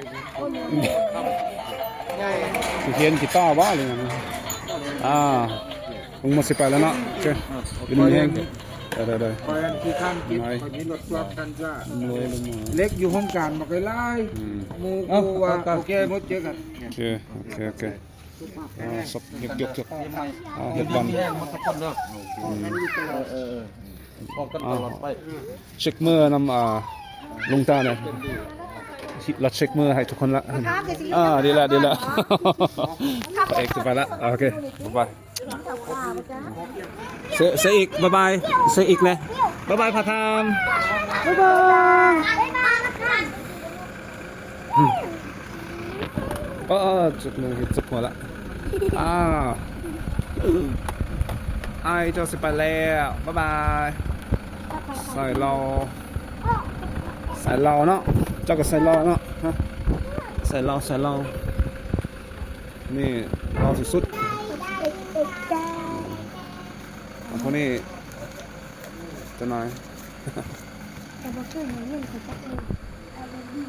ຊິຮຽນກີຕາບໍ່ ຫຼືຫຍັງ? ອ່າ ລຸງໝົດຊິໄປແລ້ວເນາະ. ໂອເຄ ຢູ່ດີມີແຮງ. ໄດ້ໆ ຂ້ອຍອັນຂີ້ຄ້ານກິນ ຂ້ອຍມີລົດກວາດຄັນຈ້າ ເລັກຢູ່ໂຮງການບັກຫຼາຍ. ອືມ ໝູ່ ເອົ້າ ກູວ່າ ໂອເຄ ໝົດ ເຈີກັນ. ໂອເຄ ໂອເຄ ໂອເຄ. ອ່າ ສົບ ຍົກໆໆ ອ່າ ເຮັດບັນ ມີແຮງໝົດທຸກຄົນເດີ. ອືມ ເອີໆໆ ອອກກັນຕະຫຼອດໄປ. ອ່າ ເຊັກເມີນຳ ອ່າ ລຸງຕາແດ່ ລະເຊັກເມີໃຫ້ທຸກຄົນລະ. ອ່າ ດີລະ ດີລະ ພະເອກຈະໄປລະ. ໂອເຄ ບາຍບາຍ. ເຊ ເຊອີກ ບາຍບາຍ ເຊອີກແດ່ ບາຍບາຍ ພະຄຳ ບາຍບາຍ. ເອີ ເອີ ເຈັບມື ເຈັບຫົວລະ. ອ້າວ ອ້າຍເຈົ້າຊິໄປແລ້ວ ບາຍບາຍ. ໃສ່ລໍ ໃສ່ລໍເນາະ ເຈົ້າກໍໃສ່ລໍເນາະ ຮະ ໃສ່ລໍ ໃສ່ລໍ. ນີ້ລໍທີ່ສຸດ ອັນພວກນີ້ ຈັກໜ້ອຍ. ຈະບໍ່ເຄີຍໃຫ້ເງິນຂ້ອຍຈັກມື້. ອາ ບອບບີ້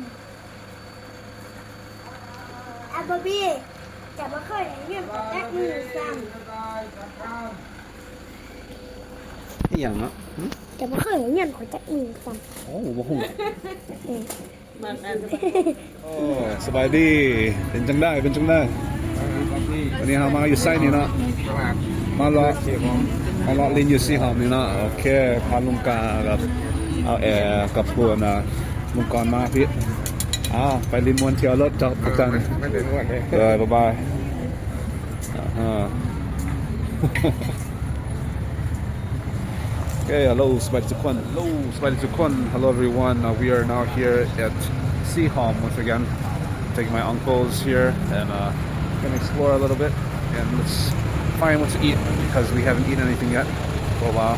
ອາ ບອບບີ້ ຈະບໍ່ເຄີຍໃຫ້ເງິນຂ້ອຍຈັກມື້ຊ້ຳ. ອີ່ຫຍັງເນາະ? ຫຶ? ຈະບໍ່ເຄີຍໃຫ້ເງິນຂ້ອຍຈັກມື້ຊ້ຳ. ໂອ້ ບໍ່ຮູ້. ເອີ. ໂອ້ ສະບາຍດີ ເປັນຈັ່ງໃດ ເປັນຈັ່ງໃດ? ວັນນີ້ເຮົາມາຢູ່ໄຊນີ້ເນາະ ມາເລາະ ມາເລາະຫຼິ້ນຢູ່ຊີໂຮມນີ້ເນາະ. ໂອເຄ ພາລຸງກາກັບ ເອົາແອກັບພວກ ລຸງກອນມາພີ້. ອ້າວ ໄປຫຼິ້ນມ່ວນທ່ຽວລົດເຈົ້າ ພວກເຈົ້ານີ້. ໂດຍ ບາຍບາຍ. ອາຮະ. Okay, hello ສະບາຍດີທຸກຄົນ. Hello ສະບາຍດີທຸກຄົນ. Hello everyone. Uh, we are now here at Sihom once again. Taking my uncles here and, uh, gonna explore a little bit and let's find what to eat because we haven't eaten anything yet for a while.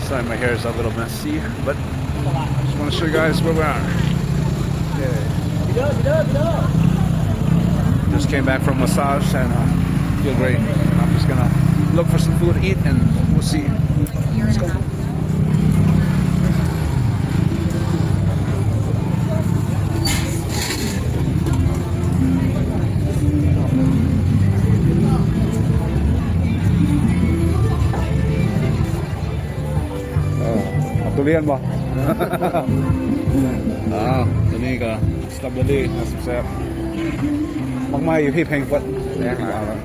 Sorry, my hair is a little messy, but just wanna show you guys where we are. Yeah. Just came back from massage and, uh, feel great. I'm just gonna look for some food to eat and we'll see. Let's go. ເອີ ເອົາທຸລຽນບໍ່? ອ້າວ ຕົວນີ້ກໍສະຕໍເບີຣີ ແຊບໆ. ໝາກໄມ້ຢູ່ພີ້ແພງກວ່າ. ແພງຫຼາຍ.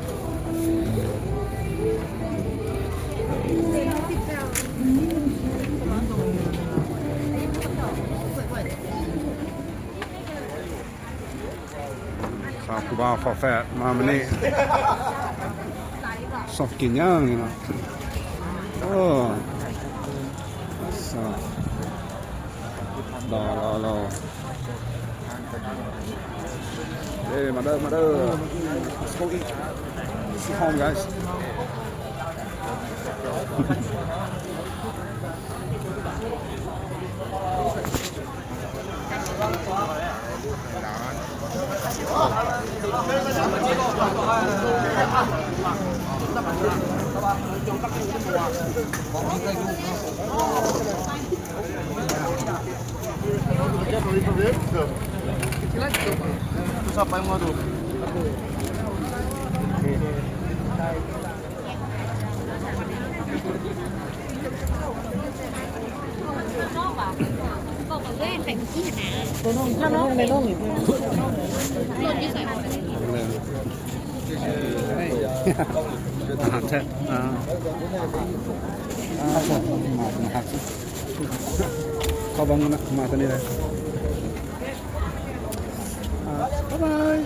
ສາວຜູ້ບ່າວຝາແຝດມາມື້ນີ້ ຊອບກິນຫຍັງນີ້ນະ? ໂອ້ ສາວ ລໍໆໆ ເອີ ມາເດີ ມາເດີ. Let's go eat. Let's go home, guys. ອາຫານແຊບ. ອ່າ ມາ ເຂົ້າເບິ່ງນະ ມາຕົວນີ້ເລີຍ. ອ່າ ບາຍບາຍ.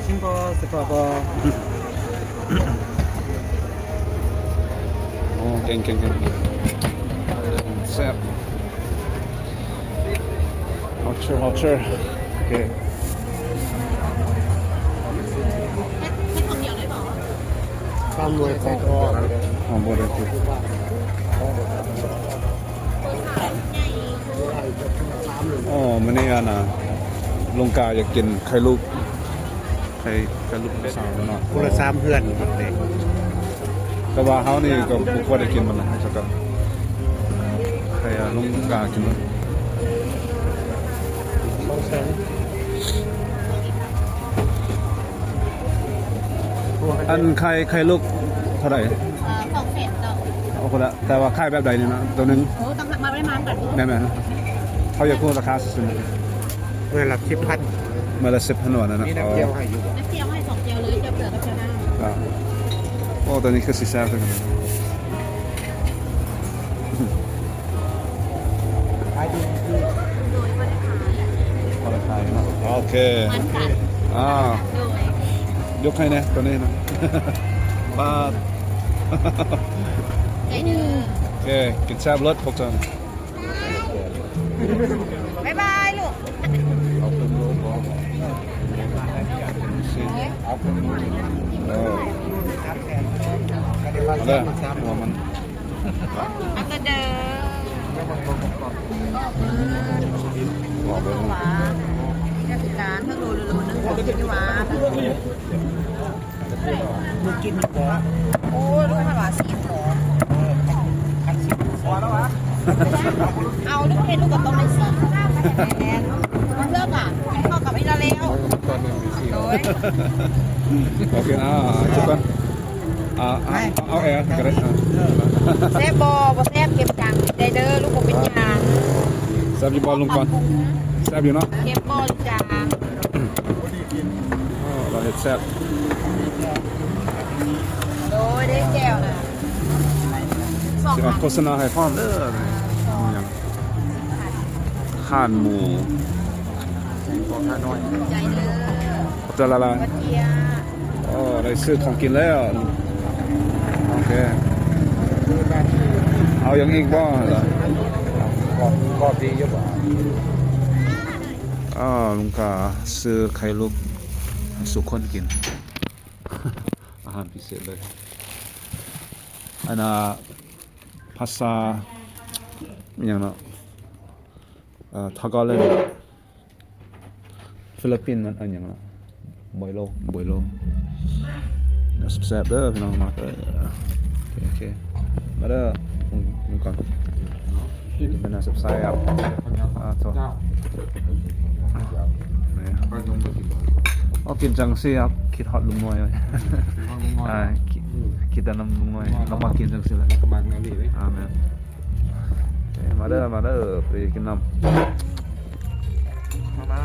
ຊິມບໍ່ ຊິມບໍ່? ໂອ້ ເກັ່ງໆໆ ແຊບ. Hot, hot. ໂອເຄ ຕຳຫຼວຍໃສ່ກອງ. ຫອມບໍ່ໄດ້ກິນ. ອໍ ມື້ນີ້ອັນນ່າ ລຸງກາຢາກກິນໄຂ່ລູກ ໄຂ່ ໄຂ່ລູກສາວເນາະ ຄົນລະສາມເຮືອນ. ແຕ່ວ່າເຮົານີ້ກໍບໍ່ຄ່ອຍໄດ້ກິນປານໃດ ແລ້ວກໍໄຂ່ລຸງກາກິນ. ອັນໄຂ່ ໄຂ່ລູກເທົ່າໃດ? ເອີ ສອງແສນເຈົ້າ. ໂອ້ ຄົນລະ ແຕ່ວ່າຂາຍແບບໃດນີ້ນະ ໂຕໜຶ່ງ? ໂອ້ ຕ້ອງມາ ມານຳກັນ. ແມ່ນໆ ເຮົາຢາກຮູ້ລາຄາຊື່ໆ. ເມື່ອລະສິບພັນ ເມື່ອລະສິບພັນ ວ່ານັ້ນນະ. ມີນ້ຳແຈ່ວໃຫ້ຢູ່ບໍ່? ນ້ຳແຈ່ວໃຫ້ສອງແຈ່ວເລີຍ ແຈ່ວເຜືອກກັບແຈ່ວນ້ຳ. ໂອ້ ໂຕນີ້ຄືຊິແຊບເລີຍ. ຂາຍດີ ໂດຍ ບໍ່ໄດ້ຂາຍ ບໍ່ໄດ້ຂາຍເນາະ. ໂອເຄ ມັນກັນ. ອ່າ ໂດຍ ຍົກໃຫ້ແດ່ໂຕນີ້ນະ. ປາດ ໃຈເດີ. ໂອເຄ ກິນແຊບເລີດພວກເຈົ້າ. ບາຍບາຍລູກ. ເອົາເປັນໂລບໍ່? ເອີ ເດີ ຫົວມັນ ອັນເດີ ຫົວເບິ່ງ ນີ້ກໍເປັນຈານ ເທິງໂລ ໂລໜຶ່ງ ຂອງກິນຢູ່ຫວາ ມື້ກິນນີ້ບໍ່? ໂອ້ຍ ລູກມັນວ່າສີ່ສິບບໍ່? ເອີ ຄັນສິບພໍແລ້ວຫວາ? ເອົາລູກເຮັດລູກກໍຕ້ອງໄດ້ສີ່ສິບ ແມ່ນ ເພື່ອກະເຂົ້າກັບອີ່ລະແລ້ວ ຕອນໜຶ່ງມີສີ່ສິບ ໂດຍ ໂອເຄ ອ່າ ຈົບກ່ອນ ອ່າ ເອົາ ເອົາແອນກໍໄດ້ ອ່າ ແຊບບໍ່? ບໍ່ແຊບ ເຄັມຈັງ ໄດ້ເດີ ລູກບໍ່ເປັນຫຍັງ ແຊບຢູ່ບໍ່ລຸງກອນ? ແຊບຢູ່ເນາະ ເຄັມບໍ່ລູກຈາ? ອໍ ລາວເຮັດແຊບ ໂດຍ ໄດ້ແຈ່ວນະ ຊິອອກໂຄສະນາໃຫ້ພ້ອມເດີ ຫຍັງ ຮ້ານໝູ ຂອບໃຈເດີ ຂອບໃຈຫຼາຍໆ ໂອ້ ໄດ້ຊື້ຂອງກິນແລ້ວ ໂອເຄ ເອົາຫຍັງອີກບໍ່? ກອບ ກອບດີຢູ່ບໍ່? ອ້າວ ລຸງກາຊື້ໄຂ່ລຸກສູ່ຄົນກິນ ອາຫານພິເສດເລີຍ ອັນນ່າ ພາສາ ອີຫຍັງເນາະ ເອີ ທາກອແລນ ຟີລິບປິນ ມັນອັນຫຍັງເນາະ ໂບໂລ ໂບໂລ ແຊບໆເດີພີ່ນ້ອງ ມາເດີ ໂອເຄ ໂອເຄ ມາເດີ ເບິ່ງກ່ອນ ກິນເປັນແນວແຊບໆ ອາໂທ້ ເອົາກິນຈັ່ງຊີ້ ຄິດຮອດລຸງນ້ອຍ ຄິດ ຄິດແຕ່ນຳລຸງນ້ອຍ ລາວມັກກິນຈັ່ງຊີ້ແຫຼະ ລາວກໍມັກແນວນີ້ເດ້ ອາ ແມ່ນ ເອີ ມາເດີ ມາເດີ ໄປກິນນຳ ມາ ມາ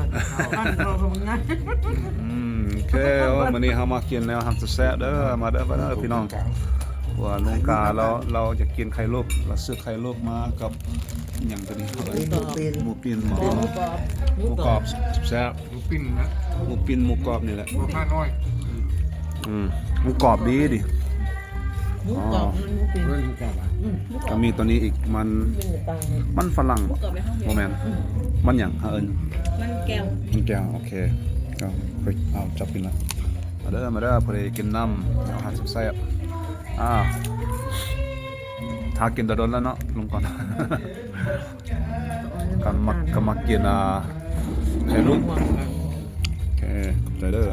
ອືມ ໂອເຄ ໂອ້ ມື້ນີ້ເຮົາມາກິນແນວອາຫານແຊບໆເດີ ມາເດີ ມາເດີພີ່ນ້ອງ ວ່າລຸງກາລາວ ລາວຈະກິນໄຂ່ລຸກ ລາວຊື້ໄຂ່ລຸກມາກັບຫຍັງຕົວນີ້ ໝູປີ້ນ ໝູປີ້ນ ໝູກອບ ໝູກອບແຊບໆ ໝູປີ້ນນະ ໝູປີ້ນ ໝູກອບນີ້ແຫຼະ ໝູກອບນ້ອຍ ອືມ ໝູກອບດີ ໝູກອບ ອໍ ມັນໝູປີ້ນ ເອີ້ນໝູກອບຫວາ? ອືມ ກໍມີຕົວນີ້ອີກ ມັນ ມັນຝຣັ່ງບໍ່? ບໍ່ແມ່ນ ມັນຫຍັງຫາເອີ້ນ? ມັນແກ້ວ ມັນແກ້ວ ໂອເຄ ກໍເອົາຈັບກິນລະ ມາເດີ ມາເດີ ພໍດີກິນນຳ ອາຫານແຊບໆ ອ່າ ຖ້າກິນແຕ່ດົນແລ້ວເນາະ ລົງກ່ອນ ກໍມັກ ກໍມັກກິນ ອ່າ ໄຂ່ລຸກ ໂອເຄ ຂອບໃຈເດີ.